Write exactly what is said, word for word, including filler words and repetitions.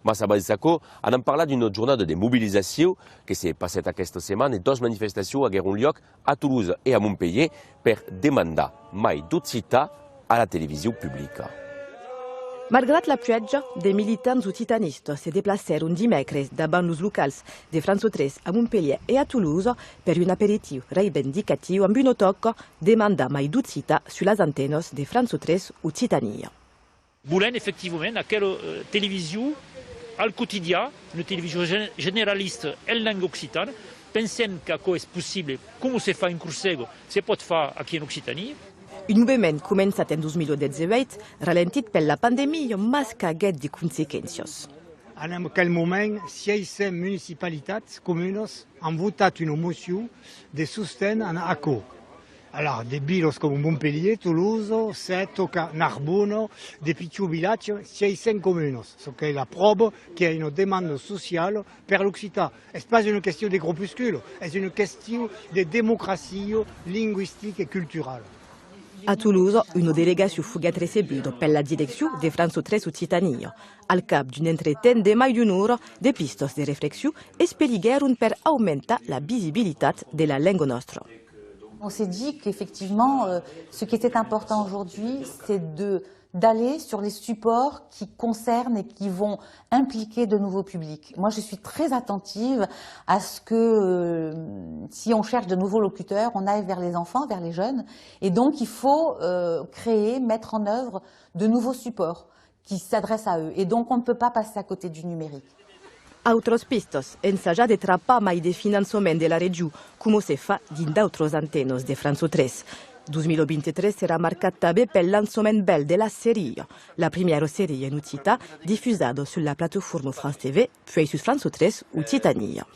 Mas abans d'aquò, anam parlar d'una jornada de mobilizacion que se passèt aquesta setmana e dos manifestacions aguèron luòc a Tolosa e a Montpelhièr per demandar mai d'occitan a la television publica. Malgrat la pluèja, de militants occitanistas se deplacèron dimècres davant los locals de France tres a Montpelhièr e a Tolosa per un aperitiu reivindicatiu amb una tòca: demandar mai d'occitan sus las antenas de France tres Occitània. Volèm efectivament aquela, eh, television al quotidian, una television gen-, generalista en lenga occitana. Pensem qu'aquò es possible, coma se fa en Corsega, se pòt far aquí en Occitània. Un movement començat en dos mila dètz-e-uèit, ralentit per la pandemia, mas qu'aguèt de consequéncias. En aquel moment, sièis cents municipalitats, comunas, an votat una mocion de sosten en aquò. Alara, de vilas coma Montpelhièr, Tolosa, Sèta, Ca-, Narbona, de pichons vilatges, sièis cents comunas, çò qu'es la pròva qu'i a una demanda sociala per l'occitan. Es pas una question de gropuscule, es una question de democracia lingüistica e culturala. A Tolosa, una delegacion foguèt recebuda per la direccion de France tres Occitània. Al cap d'un entretemps de mai d'una ora, de pistas de reflexion espeliguèron per aumentar la visibilitat de la lenga nòstra. On s'est dit qu'effectivement, euh, ce qui était important aujourd'hui, c'est de, d'aller sur les supports qui concernent et qui vont impliquer de nouveaux publics. Moi, je suis très attentive à ce que, euh, si on cherche de nouveaux locuteurs, on aille vers les enfants, vers les jeunes. Et donc, il faut, euh, créer, mettre en œuvre de nouveaux supports qui s'adressent à eux. Et donc, on ne peut pas passer à côté du numérique. Autras pistas: ensajar de trapar mai de finançament de la region, coma se fa dins d'autras antenas de France tres. Dos mila vint-e-tres serà marcat tanben pel lançament bèl de la seria, la primièra seria en occitan difusada sus la plataforma France T V, puèi sus France tres Occitània.